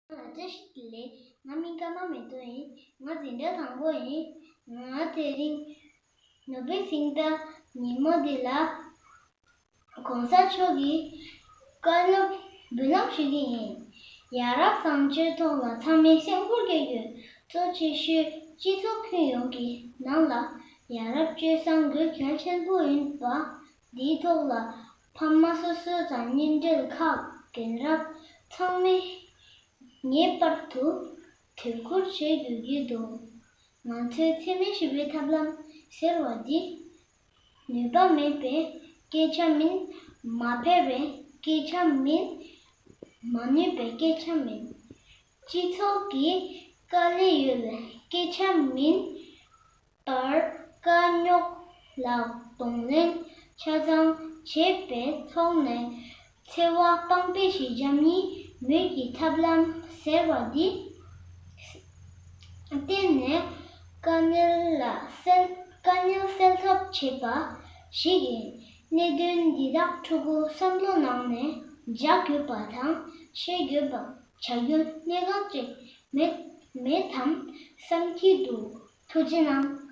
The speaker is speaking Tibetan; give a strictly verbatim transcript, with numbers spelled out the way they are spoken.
ལ་བཀྲ་ཤིས་བདེ་ལེགས། ང་མིང་ཀརྨ་མེ་ཏོག་ཡིན། ང་འཛིན་གྲྭ་དང་པོ་ཡིན། ང་དེ་རིང་ནོ་བེལ་གཟེངས་རྟགས་ཉིན་མོ་འདི་ལ་གོང་ས་མཆོག་གི་བཀའ་སློབ་འབུལ་ལམ་ཞུ་གི་ཡིན། ཡ་རབས་བཟང་སྤྱོད་ཐོག་ལ་ཚང་མས་སེམས་ཁུར་བསྐྱེད་དགོས། གཙོ་ཆེ་ཤོས་སྤྱི་ཚོགས་ཁྱོན་ཡོངས་ཀྱི་ནང་ལ་ཡ་རབས་སྤྱོད་བཟང་དགོས་གལ་ཆེན་པོ་ཡིན་པ། འདིའི་ཐོག་ལ་ཕ་མ་སོ་སོ་དང་གཉེན་འབྲེལ་ཁག་རྒན་རབས་ཚང་མས་ངེས་པར་དུ་དོ་ཁུར་བྱེད་དགོས་ཀྱི་འདུག་ང་ཚོའི་འཚེ་མེད་ཞི་བའི་ཐབས་ལམ་ཟེར་བ་འདི་ནུས་པ་མེད་པའི་སྐད་ཆ་མིན། མ་ཕལ་བའི་སྐད་ཆ་མིན། མ་ནུས་པའི་སྐད་ཆ་མིན། སྤྱི་ཚོགས་ཀྱི་དཀའ་ལས་ཡོད་པའི་སྐད་ཆ་མིན། པར་དཀའ་རྙོག་ལ་གདོང་ལེན་ཆ་ཚང་བྱེད་པའི་ཐོག་ནས་འཚེ་བ་དཔང་པོ་ཞིག་འཇམ་ཉིན་མོད་ཀྱི་ཐབས་ལམ་ཟེར་བ་འདི་བརྟེན་ནས་དཀའ་ངལ་ལ་སེལ་དཀའ་ངལ་སེལ་ཐབས་བྱེད་པ་ཞིག་ཡིན། གནད་དོན་འདི་དག་ཕྲུ་གུ་བསམ་བློ་ནང་ནས་འཇགས་དགོས་པ་དང་ཤེས་དགོས་པ་བྱ་རྒྱུ་གནད་འགག་ཅིག་མེད་མེད་དམ་བསམ་གྱི་འདུག་ཐུགས་རྗེ་གནང་།